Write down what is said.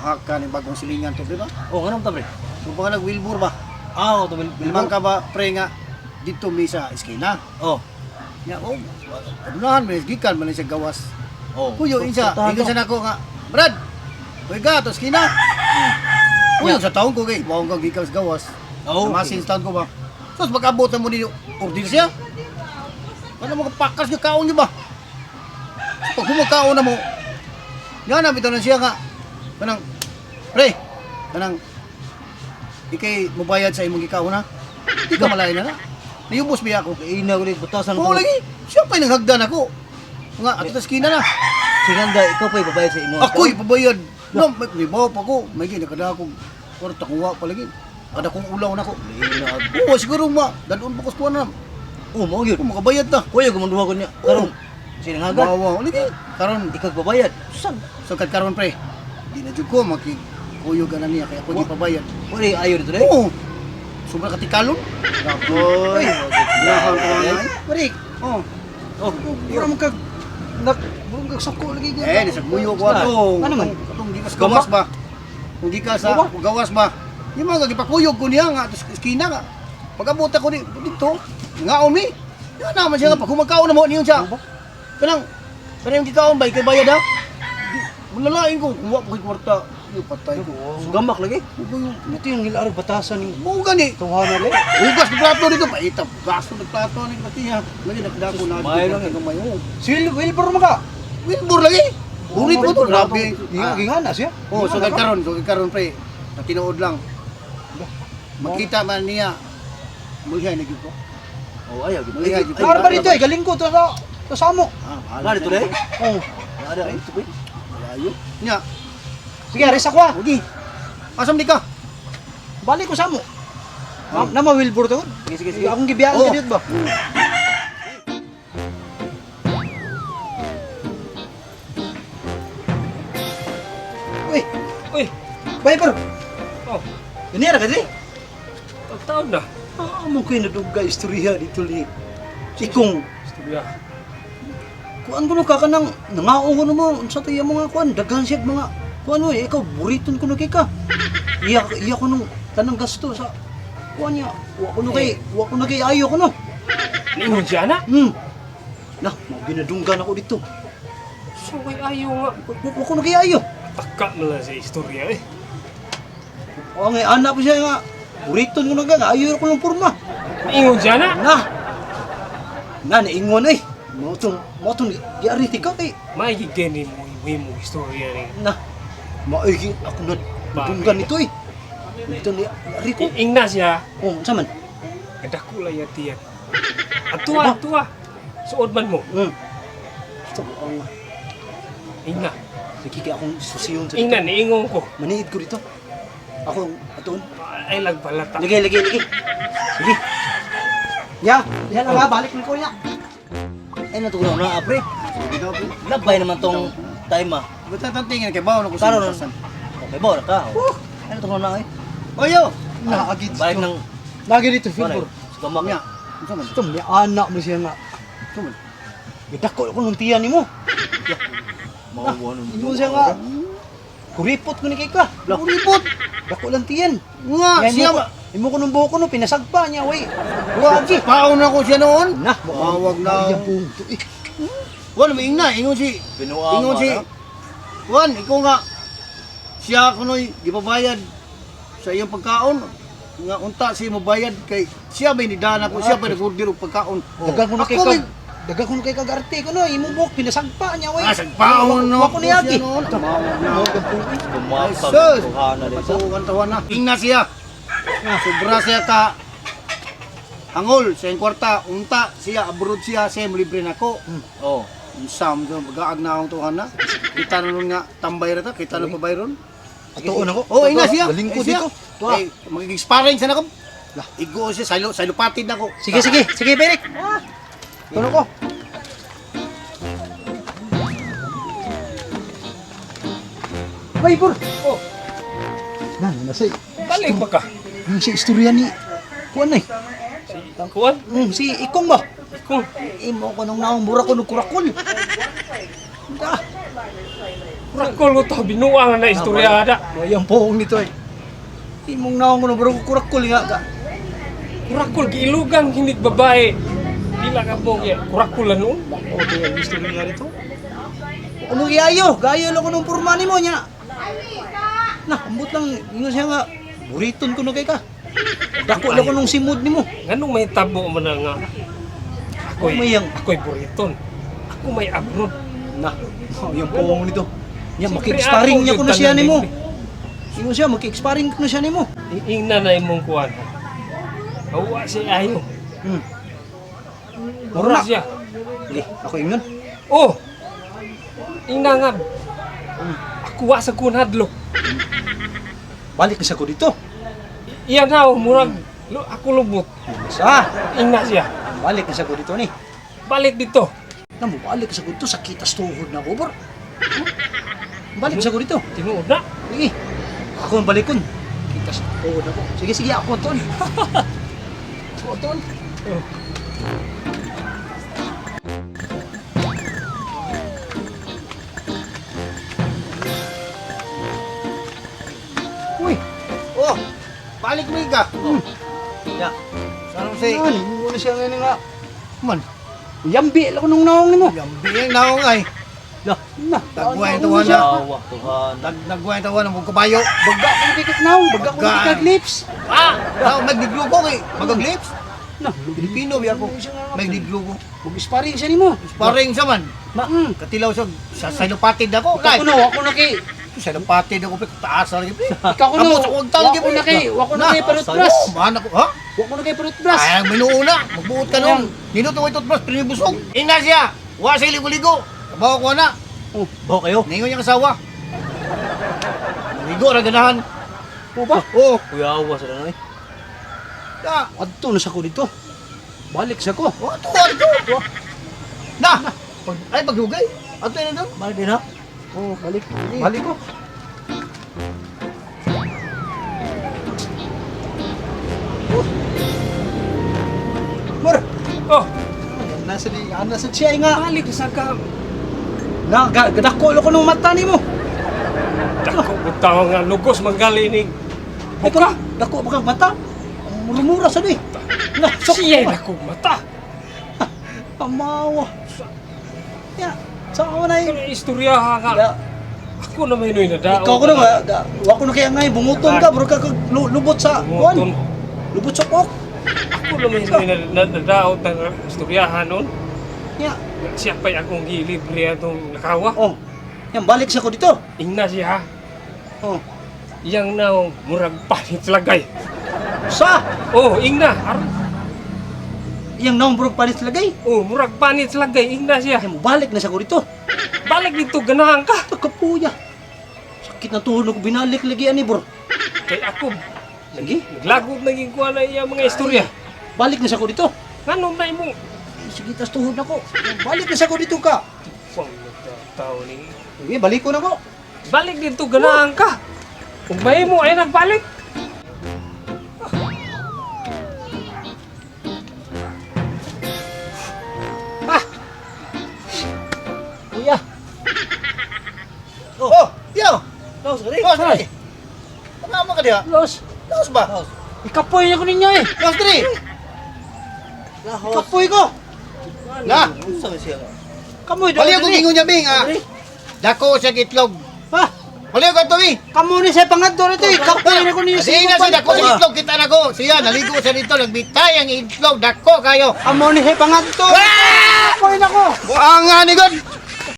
Haka ni bagong silingan to, di ba? Oh, ngano ta pre? So baka nag Wilbur ba? Ah, to Wilbur. Bilman ka ba pre nga dito mi sa eskina? Oh. Nya oh, kadunahan man gikan man sa gawas. Oh. Kuyo insa, ingon sa nako nga, Brad. Uy ga to eskina. Kuyo sa taon ko kay bawang kang gikan sa gawas. Oh. Namasin sa taon ko ba? So pag-abot na mo ninyo, order siya. Ano mo pakas nga kaon niyo ba? So, pag humakaon na mo, yan na bitaw na siya nga. Kanang pre, kanang ikay mobayad sa imong gikaon ha. Di ka malain na na. Niyubos biya ako. Ina ko butasan Oo lagi. Siya pa'y naghagdan ako. Nga, ato tas kina na. Siganda ikaw pa ibabayad sa imo. Ako'y pabayad. No, may may pa ko. May ginakada akong kwarta kong wa pa lagi. Kada kong ulaw na ko. Ina. Oo, siguro ma. Dadun pa ko sa kuwan na. Oh, mo gyud. Kung makabayad ta. Kuya gumanduha ko niya. Karon sinanghagan. Bawa, lagi. Karon, Ikaw babayad. San? so kad karon pre. Di na jud ko makikuyog ka na niya kaya ako di pabayad. Wala ayo dito dai. Oo. Sobra katikalon. Oy. Ginahan ko nga. Marik, Oh. Oh, mura mo kag nak mura mo kag suko lagi. Eh, nasa guyo ko ato. Ano man? Katong di ka sa gawas ba? Kung di ka sa gawas ba? Yung mga gipakuyog ko niya nga, tapos eskina nga. Pag-abot ako dito, nga mi. Yan naman siya nga, pag humagkaon na mo niyon siya. Kanang, kanang yung gikaon ba, ikay bayad ha? Malalain ko, kung wa po kay kwarta, yung patay ko. Gamak lagi. Huwag Ito yung hilar batasan ni Mo gani. Tuwana le. Hugas ng plato dito, paita, hugas ng plato nito pati ha. Lagi nakdako na. Maayo lang eh. Gamay, oh. Si Wilbur mo ka. Wilbur lagi. Burit mo to, grabe. Ginga gingana siya. Oh, so karon, so karon pre. Sa tinuod lang. Makita man niya. Mulhay na gyud ko. Oh, ayaw gyud. Mulhay gyud ko. Klaro ba dito eh, galing ko to sa to samok. Ah, Na bahala dito siya. dai. Oh. Ada ito pre. Malayo. Nya, Sige, aris ako ah. ugi. Asam di ka? Balik ko samo. Oh. Nama Wilbur to. Sige, sige, sige. Akong gibiyaan Oh. ka dito ba? Uy, Uy, Viper. Oh. Ganyan ra ka di? pagtaon na. Ah, mo ko'y nadugay istorya dito li. Ikong Istorya. kuan ko no ka kanang nangaon ko no mo unsa to iya mga kuan daghan siya mga kuan oy ikaw buriton ko no kay ka. Iya iya ko nung tanang gasto sa kuan niya. Wa ko no kay wa ko no kay ayo ko no. Niingon siya na. Nah, mo ginadunggan ako dito. So, kay ayaw nga. Wa ko no kay ayo. Taka mo lang sa istorya eh. O ngay anak po siya nga buriton ko no ka nga ayo ko nung porma. Niingon siya na. Na. Na naingon ay. Mo tong giari ka kay Maigigeni mo yung mo istorya ni. na. Maigi ako na dunggan nito eh. Dito ni ari ko. Ingna siya. Oh, unsa man? Kadako lang yan tiyan. Atua, atua. Suod man mo. Ito ang Ingna. sige kay akong susiyon sa Ingna, niingon ko. Maniid ko dito. Ako ang atuon. Ay lagbalata. Lagi, lagi, lagi. Sige. Ya, yan lang ha, balik ni ko niya. Ay natulong na pre. Sige daw, pre. Labay naman tong time ah. Basta tantingin kay bawo na ko sa Karon. butasan. Okay ba ka? Ay natulong na eh. Oyo. Naagi Balik dito. ng Nagi dito, kuan Wilbur. Sa gamak. Nya. Unsa man? Ito, may anak mo siya nga. Unsa man? Gidako ko nung tiyan nimo. Mao Ingon siya nga. Kuripot ko ni kay ka. Kuripot. Dako lang tiyan. Nga, Nga, siya imo ba? ko- Imo ko nung buhok ko no, pinasagpa niya, way. Wagi. Paon na ko siya noon. Na, Mawag na. Iya punto eh. Wala may ingna, ingon si Binuang Ingon si Juan, ikaw nga siya kunoy gipabayad sa iyong pagkaon nga unta siya mobayad kay siya may nidana ko siya pa nag-order og pagkaon. Dagan ko na kay Ako kag may- dagan ko na kay kag-arte ko no, imo buhok pinasagpa niya, way. Ah, sagpaon no. Wa ko niyagi. Mawag na. Gumapag Sus! tuhana dito. Patukan tawa na. Ingna siya. Sobra siya ka hangol sa iyang kwarta unta siya abroad siya siya libre nako. Oh. Sam do magaag na akong tuhan na. Kita na nun nga tambay ra ta, kita na pabay ron. Atuon ako. Oh, ingna siya. Galing ko Ingna siya. dito. Eh, magiging sparring sa nako. Lah, igo siya silo silupatid nako. Sige, sige, sige, Berik. Tuno ko. Bay, bur. Oh. Na, na si Balik pa ka. si istorya ni kuan ay. Si Kuan. Si Ikong ba? Ikong. Imo ko nung naong mura ko nung kurakol. Ah. Kurakol ko to, binuang na istorya da. Mayang poong nito eh. Imong naong ko na bro, kurakol nga ka. Kurakol, giilugan hinig babae. Pila ka po, kaya kurakol na noon. O, di ang istorya nga nito. Ano giayo? Gayo lang ko nung purma nimo niya. Nah, ambot lang ingon siya nga buriton ko na kay ka. Dako lang ko nung simod nimo. Nganong may tabo man na nga. Ako'y, May yang- ako'y buriton. Ako may abroad. Nah, yung poong nito. Nya Siyempre, maki-expiring ako niya kuno yung siya tanan nimo. libre. Ingon siya maki-expiring kuno siya nimo. Ingna na imong kuwan. Awa siya ayo. Mura Mura na. siya. Sige, ako ingon. Oh! Ingna nga. Ako wa sa kun hadlok. Balik na sa ko dito. Iya na, oh, murag ako lubot. Sa, Ingna siya. balik na sa ko dito ni. Balik dito. Na mo balik sa ko dito sakit tas tuhod na ko, bro. Balik sa ko dito. Tinuod na. Sige. Ako ang balikon. Kita sa tuhod ako. Sige, sige, ako ton. Ako ton. Oh. Uy, Oh, balik mo ka. Ya. Sana mo say, ano, mo na siya ngayon nga. man, Yambi lang ko nung naong nimo. lambi ang naong ay. Na, na. Tagway tawa na. Awa, tuhan. Nagway tawa na mong kabayo. Baga ko kay naong, baga ko Baga. kay lips. Ah, ah, magdiglugo kay, magaglips. Na, Pilipino biya ko. Magdiglugo. Mag-sparring siya nimo. Sparring sa man. Mm. Katilaw sa salupatid ako. Ako na, ako na kay Salupatid ako pre, taas na lagi pre. Ikaw ko na. Amo sa huwag tang Wako na kay, wako na kay toothbrush. Man ako, ha? Wako na kay toothbrush. Ay, minuuna. Magbuot ka noon. Nino to toothbrush, pinibusog. Ina siya. Wa siya ligo-ligo. Kabaw ko na. Bawa kayo. Ningon niyang asawa. Ligo ra ganahan. O ba? Oh, Kuya awa sa eh. da. Adto na sa ko dito. Balik sa ko. Oh, to, to. Na. Pag, ay paglugay. Ato na doon. Balik din ha. Oh, balik. Balik ko. Oh. Mor, Oh, nasa di ana sa siya nga. balik sa ka. Na gadako ko nung mata nimo. Dako butaw nga lugos manggalinig. Buka, dako ba kang mata? Ang Murmura sa di. Na, sok Siya dako mata. Pamawa. Ya, sa ako na Kaya istorya nga. Ya, Ako na may nuy na daw. ikaw ko na nga, wa ko na kaya ngay bunguton ka, bro ka kag lubot sa kuan. Bunguton. Lubot sa kok. Ako na may nuy na nadaot ang istoryahan nun. Ya. Siya pa'y akong gilibre atong nakawa. Oh. Yan balik sa ko dito. Ingna siya. Oh. Iyang naong murag panit lagay. Sa Oh, ingna. Aron. iyang naong bro palit lagay. Oh, murag panit lagay. Ingna siya. Ay mo balik na sa ko dito. Balik dito, ganahan ka. Kapuya. Sakit na tuhod ko binalik lagi ani bro. Kay ako, Sige, naglagot naging kuha na iya mga istorya. balik na sa ko dito. Nganong na imong Sige, tas tuhod na ko. Balik na sa ko dito ka. Wang tao ni. Sige, balik ko na ko. Balik dito, ganahan ka. Kung may mo ay nagbalik. Kuya. Oh, yo. Laos ka rin. Oh, sorry. Tama ka diha. Los. Laos ba? Ikapoy na ko ninyo eh. Laos diri. Lahos. Ikapoy ko. Na. Unsa man siya nga? Kamoy Baliw ko gingon niya bing ah. Dali. Dako siya itlog. Ha? Baliw ka to bi. Kamo ni sa pangadto nito eh. Kapoy na ko ninyo. Sige na siya dako sa itlog kita na ko. Siya naligo siya dito nagbitay ang itlog dako kayo. Kamo ni sa pangadto. Ah! Kapoy na ko. Buanga ni god.